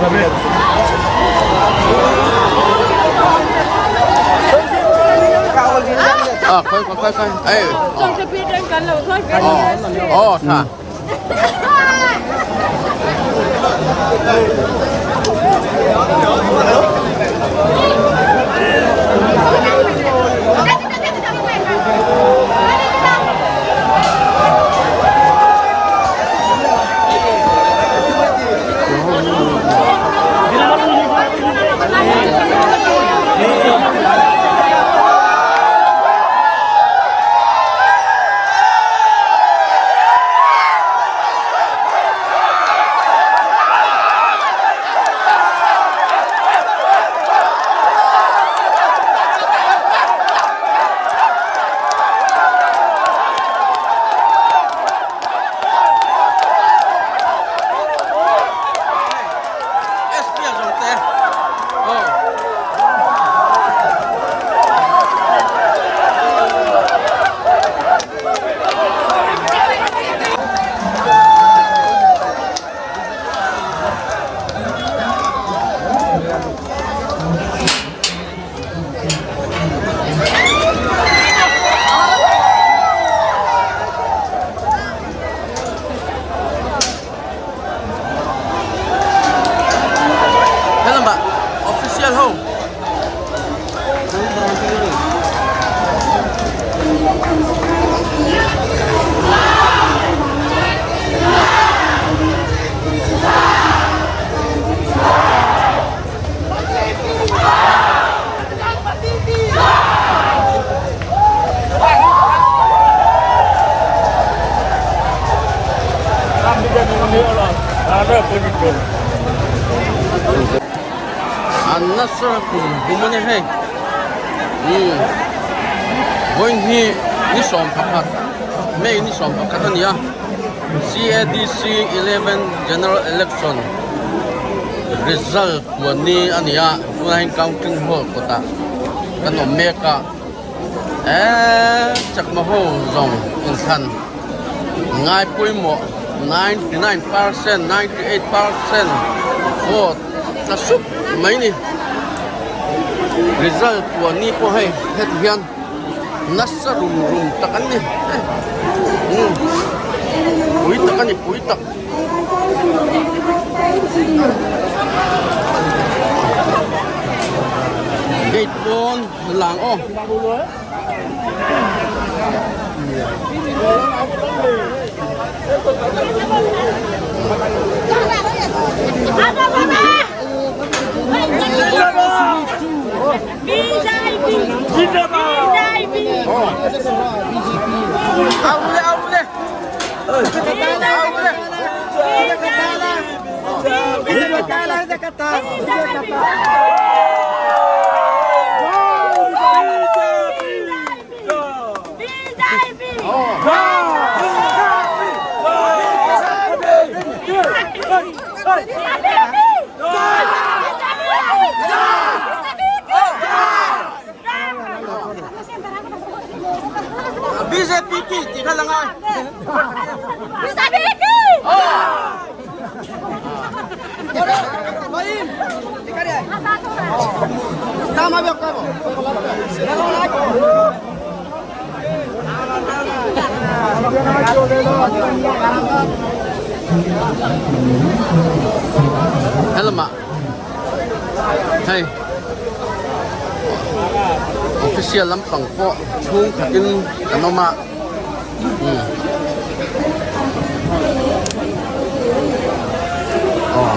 À, khơi khơi khơi. Ê. Ờ. Ờ, thà. Helam ah official ho An nasa kum kum a ni hei umm vawiin hi ni 11 May ni 11 a ni a CADC 11 General Election result puan ni a ni a tunah hian counting hall kawtah kan awm mek a eee chakma ho zawng inthlan ngai pawimawh 99 percent 98 percent vote tla sup mai ni result puan ni pawh hei heti hian nasa rum rum tak an ni umm pui tak a ni pui tak. Gate pawn lang aw. Aule aule. BJP tih kha la ngai. Helma hei official lampang pawh chhung khatin kan awm a umm aw.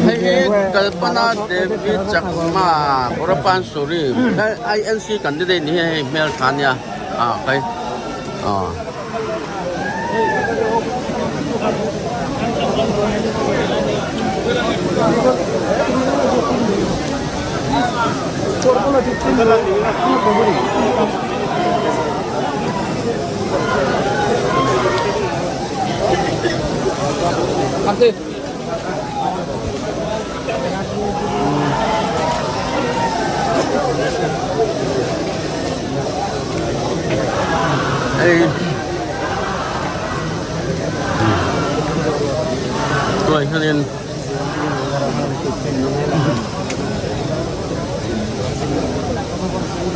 Hei hi Kalpana Devi Chakma Borapansuri INC candidate ni hian hei hmel tha ania ah kai ah. Hei tunah hianin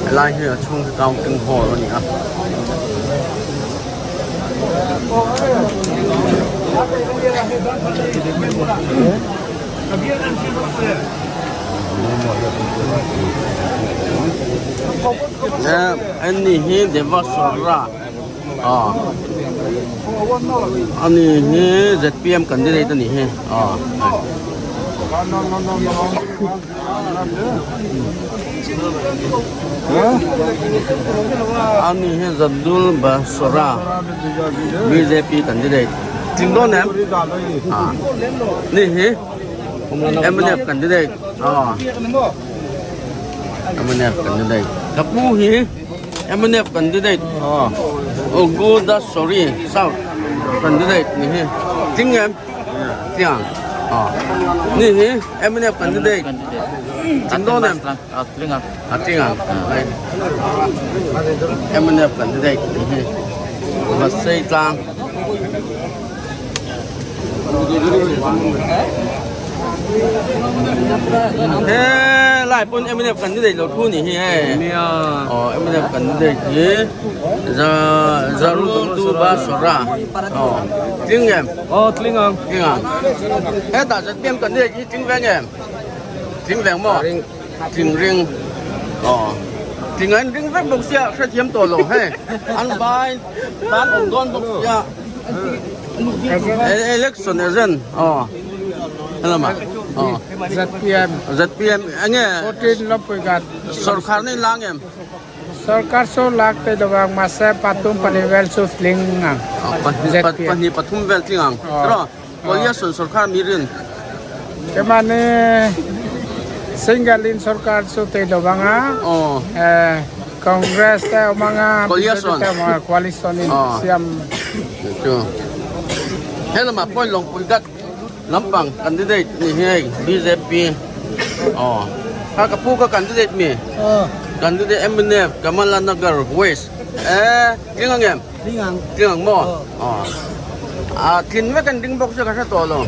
helai hi a chhung hi counting hall a ni a. Ani hi Devaswara ani hi zpm candidate a nih hi Ani hi Zadul Basora bjp candidate tling dawn em ni hi mnf candidate mnf candidate ka pu hi mnf candidate Ogudasori south candidate ni hi tling em. Tiang ni hi MNF candidate an dawn em a tling ang MNF candidate ni hi Vasei tlang he lai pawn MNF candidate lo thu ni hi hei aw MNF candidate hi Zarulduba Sora aw tling em. Aw tling ang. Tling ang. Hetah ZPM kan nih hi tling veng em? Tling veng maw? Tling ring. Aw. Tling an ring vek bawk sia hrethiam tawh lo hei. An vai tan awm dawn bawk sia. Election agent. Aw. Helama. Aw. ZPM. ZPM enge? 14 Lopui gat. Sorkar nei lang em? Sorkar chu lak te lovang mahse pathum pahnih vel chu tling ang. Pahnih pathum vel tling ang. Tiraw? Coalition sorkar mi rin. Kemahni single in sorkar chu tei lovang a. Congress te awm ang a, BJP te awm ang a, coalition in siam. He lamah pawh Lawngpui gat lampang candidate ni hi hei bjp aw kha ka pu ka candidate mi candidate mnf Kamala Nagar West eh tling ang em tling ang tling ang maw aw a tlin vek an ding bawk sia ka hre tawh lo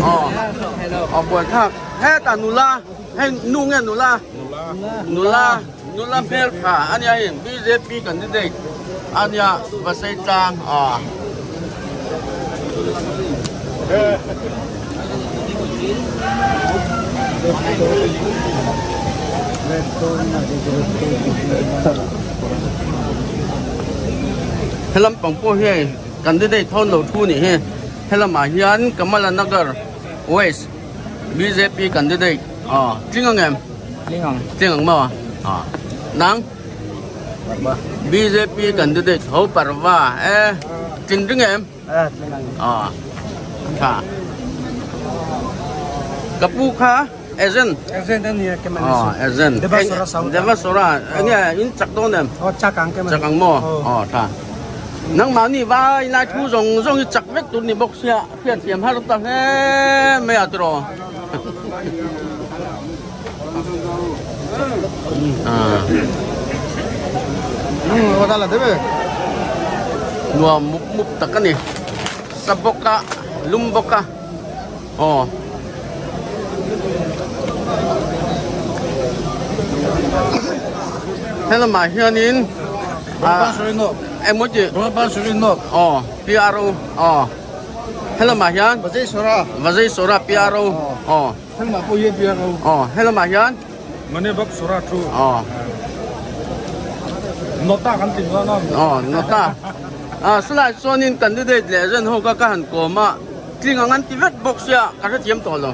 aw aw buai thlak hetah nula hei nu nge nula nula nula hmel tha ania hei bjp candidate ania Vasei tlang aw. Helam pang pawh hi candidate thawn lo thu nih hi helamah hian Kamala Nagar West bjp candidate aw tling ang em tling ang tling ang maw aw nang bjp candidate ho parva e tling ring em aw tha ka pu kha agent agent ani ke man aw agent Devasora South Devasora enge in chak dawn em aw chak ang ke man chak ang maw aw tha nangmah ni vai lai thu zawng zawng hi chak vek tur ni bawk sia hriat thiam har ta hle mai a tiraw Nuam mup mup tak a ni sa bawk a lum bawk a aw helamah hianin engmaw tih aw P R O aw helamah hian Vazeisora P R O aw. Helamah pawh hian biak ho. Aw, helamah hian. Mane bak sawra thu. Aw. Nota kan tling dawn a. Aw, nota. Ah, chulai chuanin candidate leh zen ho kha ka han kawm a, tling ang an ti vek bawk sia, ka hrethiam tawh lo.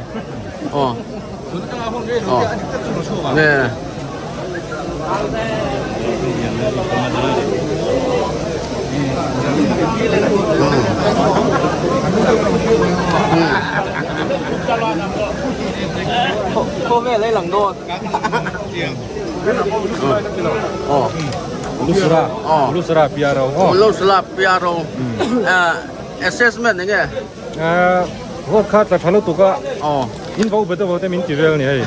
Aw. Aw. Nge. Khawvel ei lang dawn. Lusra Lusra PRO. Lusra PRO. Assessment enge? Vote kha tla tha lutuk a. In vo bete vote min ti vel ni hei.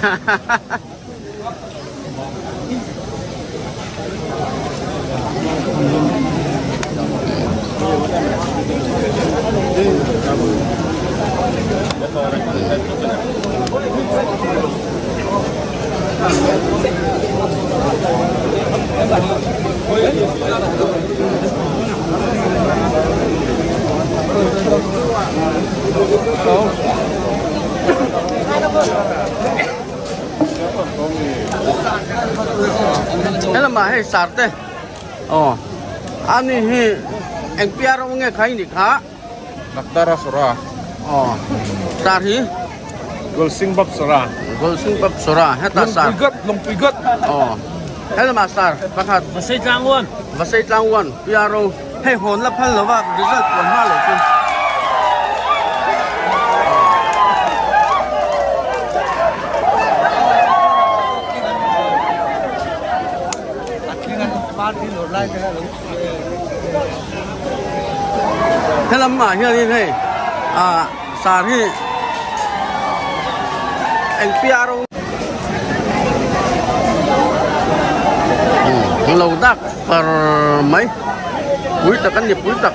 Helamah hei sar te aw ani hi eng piar rawng nge khai ni kha. Nakdara Sora. Aw sar hi. Golsing Bab Sora. Golsing Bab Sora heta sar. Lungpui gat lungpui gat. Aw helamah sar pakhat. Vasei tlang one. Vasei tlang one piar rawng hei hawn la phal lova result puan hma lo chu. Helam ah hianin hei ah sar hi eng piar lo dak far mai pui tak an ni pui tak.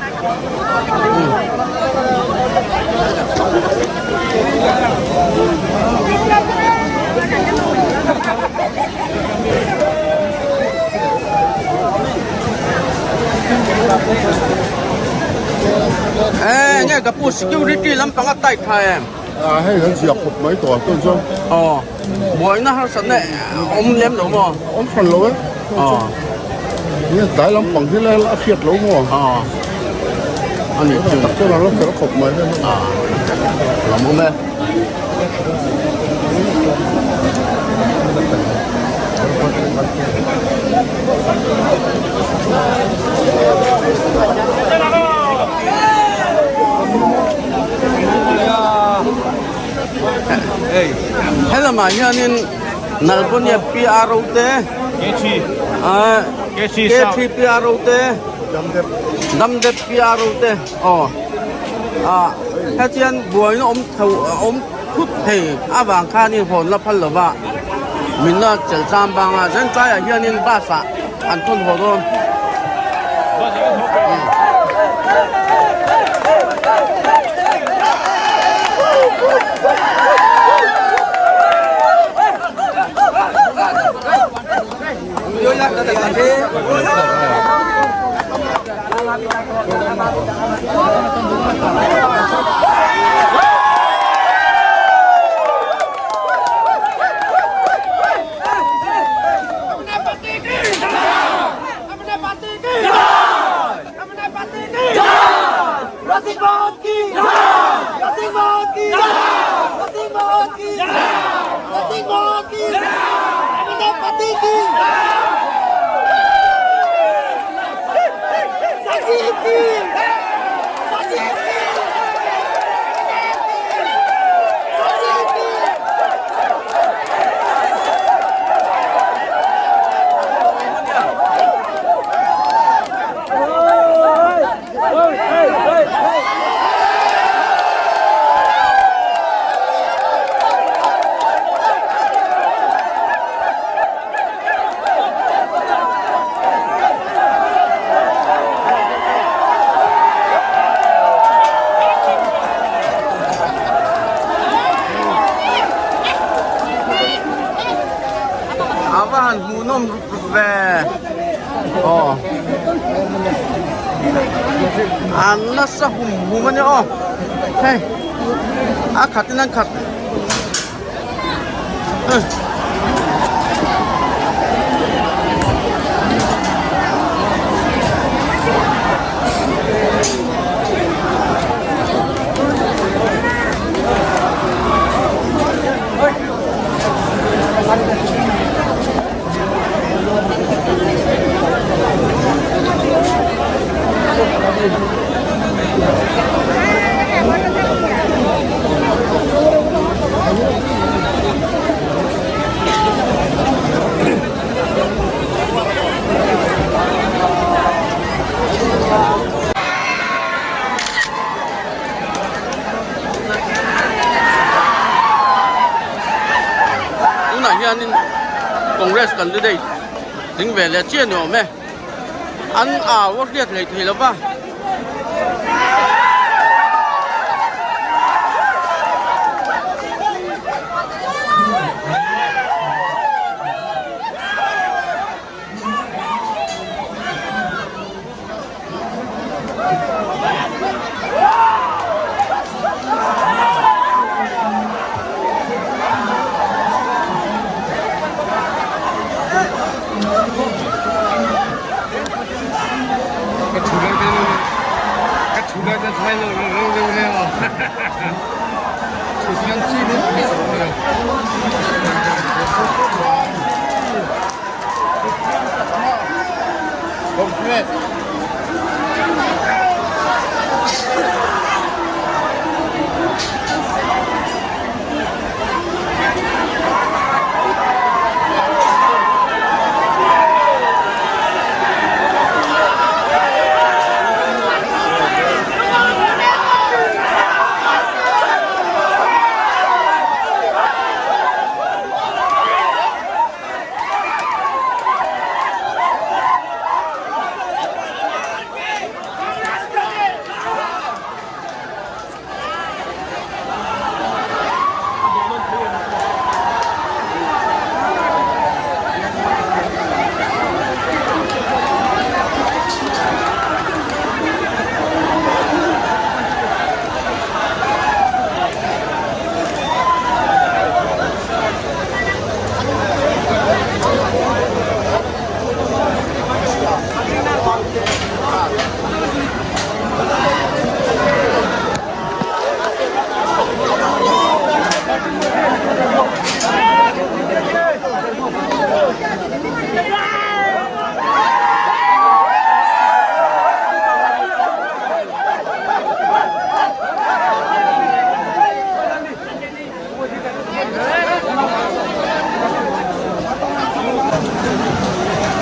Ê nghe ka pu security lampang a tight tha em à hei kan ziak khawp mai tawh chuan chuan aw buaina harsat na awm lem lo maw awm hran lo e aw Nge tlai lampang hi la a hriat lo maw? Aw. A nih chu. Tak chuan a lo fel khawp mai hei. Ah. Lawm awm e. Helamah hianin Nalbawnia PRO te K3 PRO te Damdep PRO te aw ah hetiang buaina awm tho awm thut thei avang khanin hawn la phal lova min la chelh cham banga zen tlaiah hianin bus ah an thawn haw dawn. A va han hmuhnawm ruk ruk ve aw an nasa hum hum a nia aw hei a khat in an khat. Tunah hianin Congress candidate ding ve leh chiah ni awm e. An au a hriat hlei thei lo va.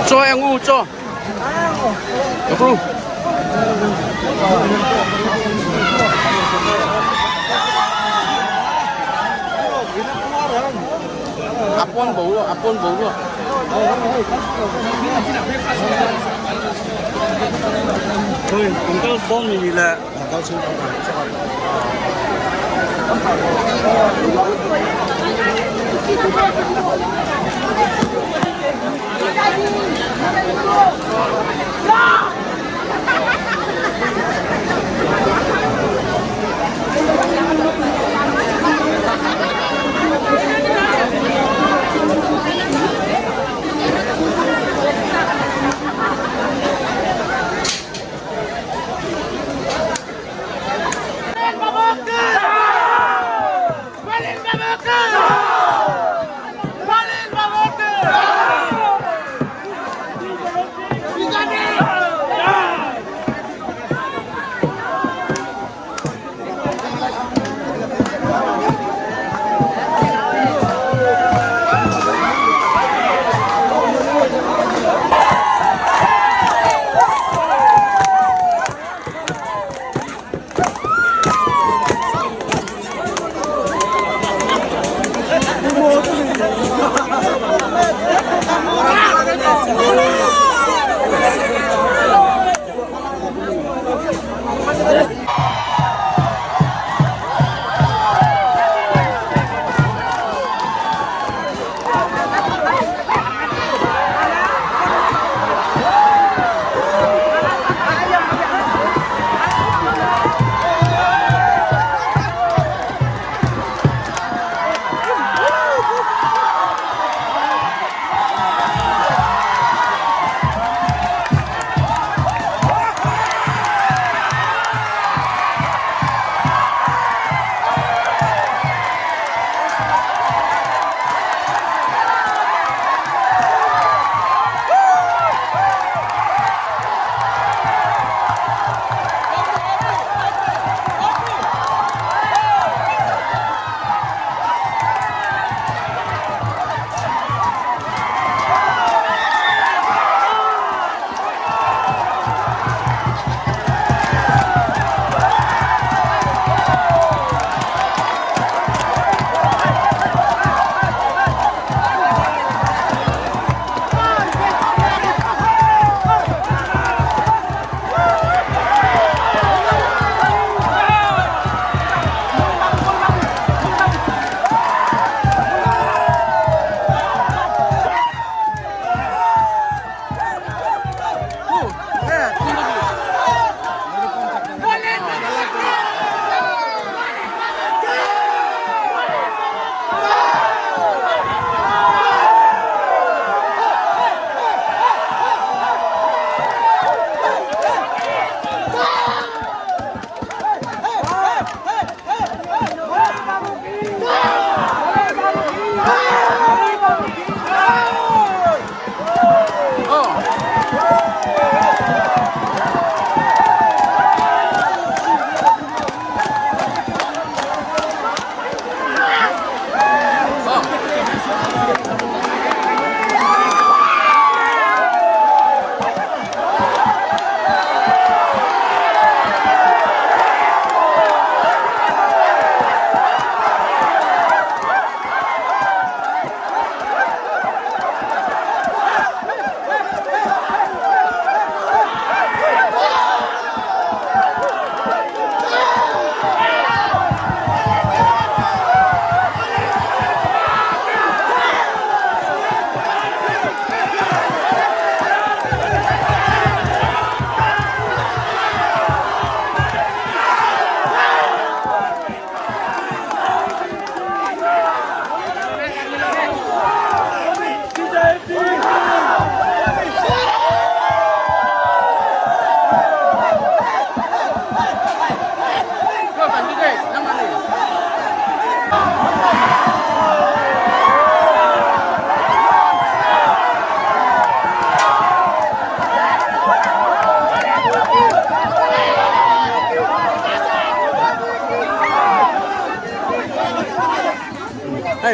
Cho em ngu cho. Được không? Apon bố apon bố rồi.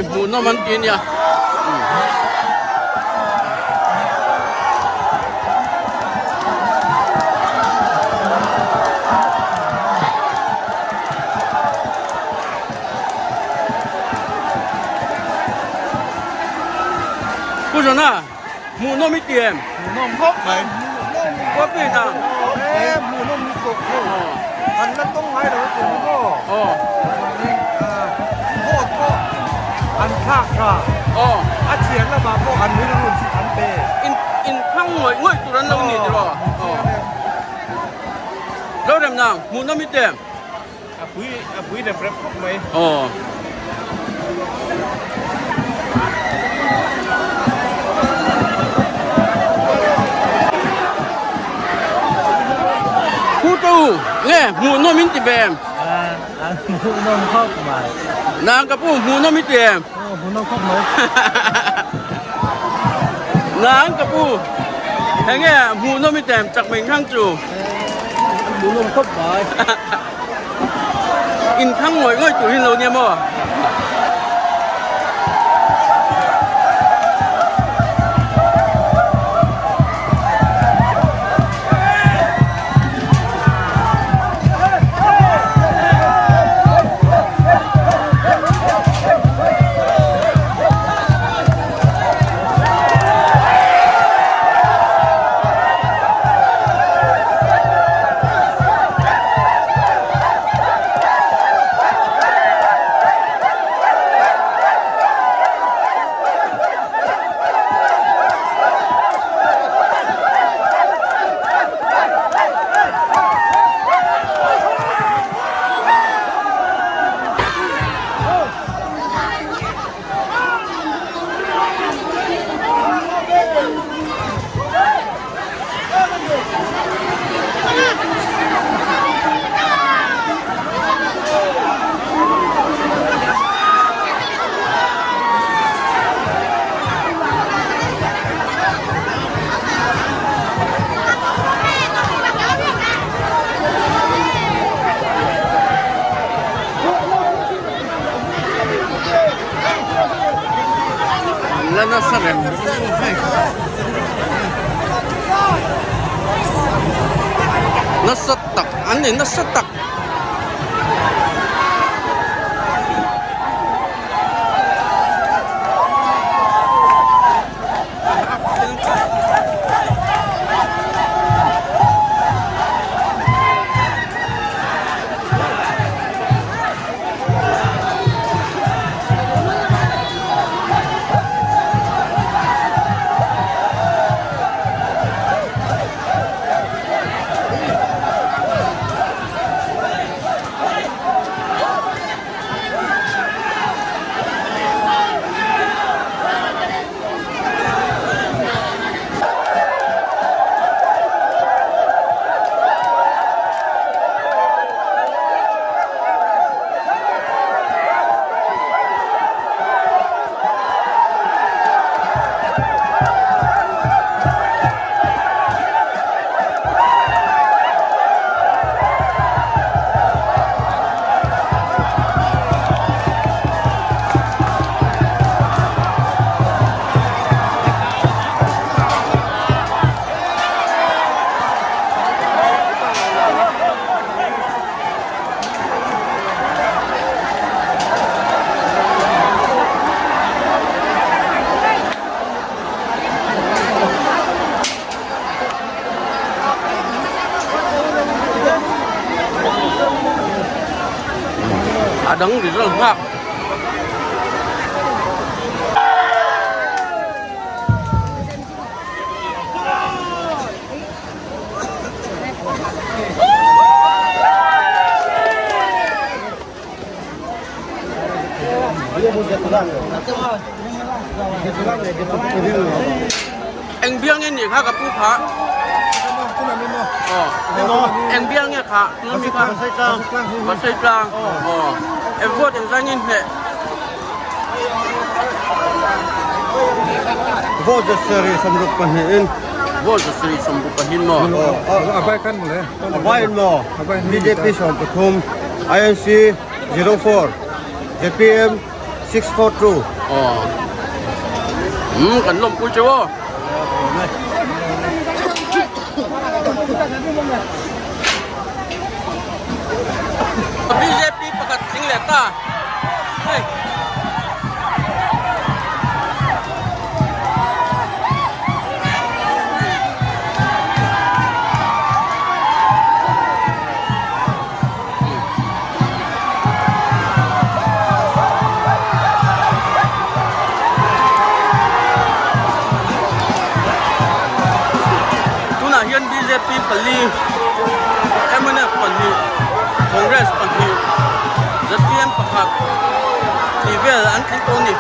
hei hmuhnawm an ti ania. Pu Jona, hmuhnawm i ti em? Hmuhnawm khawp mai. Khawpi ta. E hmuhnawm lutuk hei. An la tawng ngai lo ti ang maw? Aw. Vote pawh an thlak tha. Aw. A thian lamah pawh an rilru an pe. In in thlang ngawih ngawih tur an lo ni tiraw? Aw. Zoremna, hmuhnawm i ti em? A pui a pui rep rep khawp mai. Aw. Pu te u, nge hmuhnawm in ti ve em? A hmuhnawm khawp mai. Nang ka pu hmuhnawm i ti em? Aw hmuhnawm khawp mai. Nang ka pu, enge hmuhnawm i ti em chak mai thang chu? Hmuhnawm khawp mai. Inthang ngawih ngawih tur hi an lo nia maw? An la nasa reng hei nasa tak an ni nasa tak. A dang result nghak. Eng bial nge nih kha ka pu kha? Aw. Eng bial nge kha? Tuna mi kha? Vasai tlang. Aw. Eng vote eng zai nge hneh? Vote zasarih 62 in. Vote zasarih 62 maw? A vai kan maw le? A vai in maw? BJP 13, INC 04, ZPM 642. Aw. Um kan lawmpui cheu aw. BJP pakhat tling leh ta. Hei. Tunah hian bjp pali, mnf pahnih, Congress pahnih, zpm pakhat tih vel an tling tawh a ni.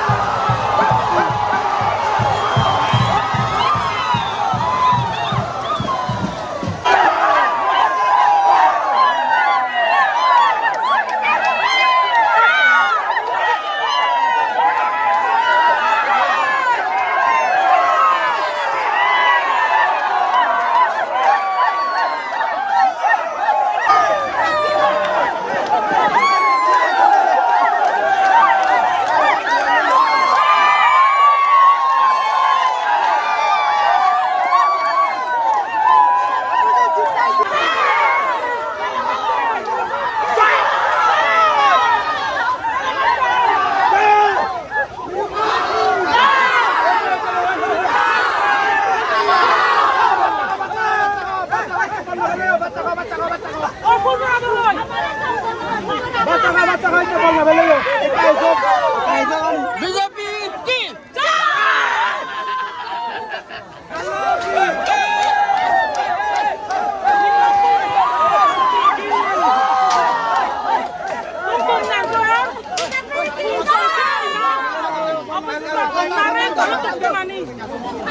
BJP ki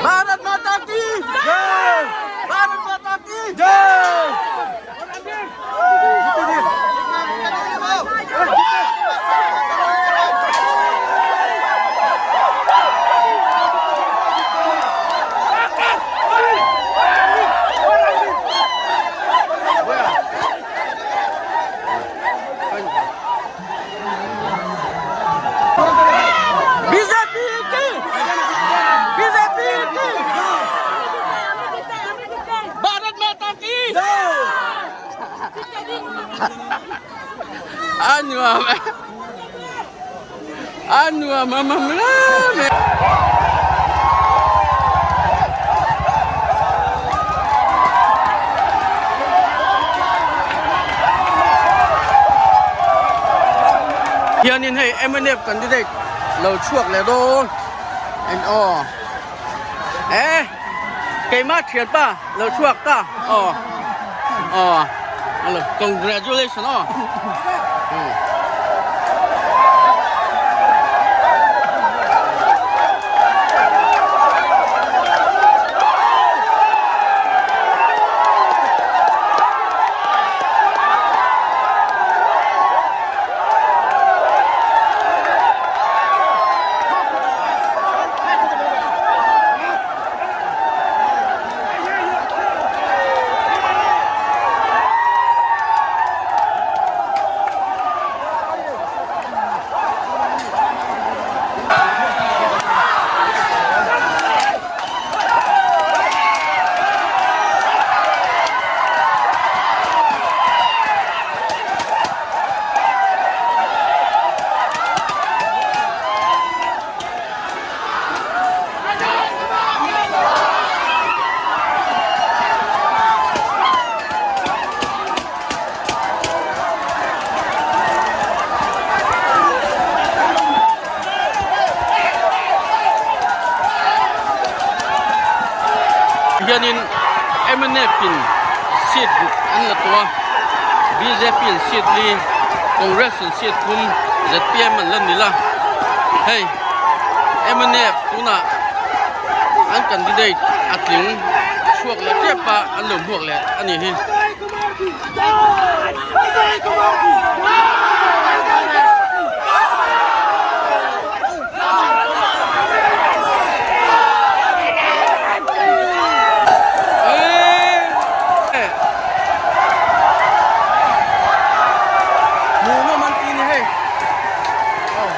Bharat Mata ki Jai Bharat Mata ki Jai BJP ki BJP ki Bharat Mata ki A nuam e. A nuam a mam ram e. Hianin hei mnf candidate lo chhuak leh dawn en aw. E keimah thianpa lo chhuak ta aw aw alo congratulation aw. Hianin mnf in seat ruk an la tawh a, bjp in seat li, Congress in seat thum, zpm an la ni la. Hei mnf tunah an candidate a tling chhuak leh tep a, an lo hmuak leh a nih hi. Hmuhnawm an ti ni hei. Aw.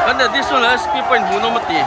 Kan additional SP point hmuhnawm a ti.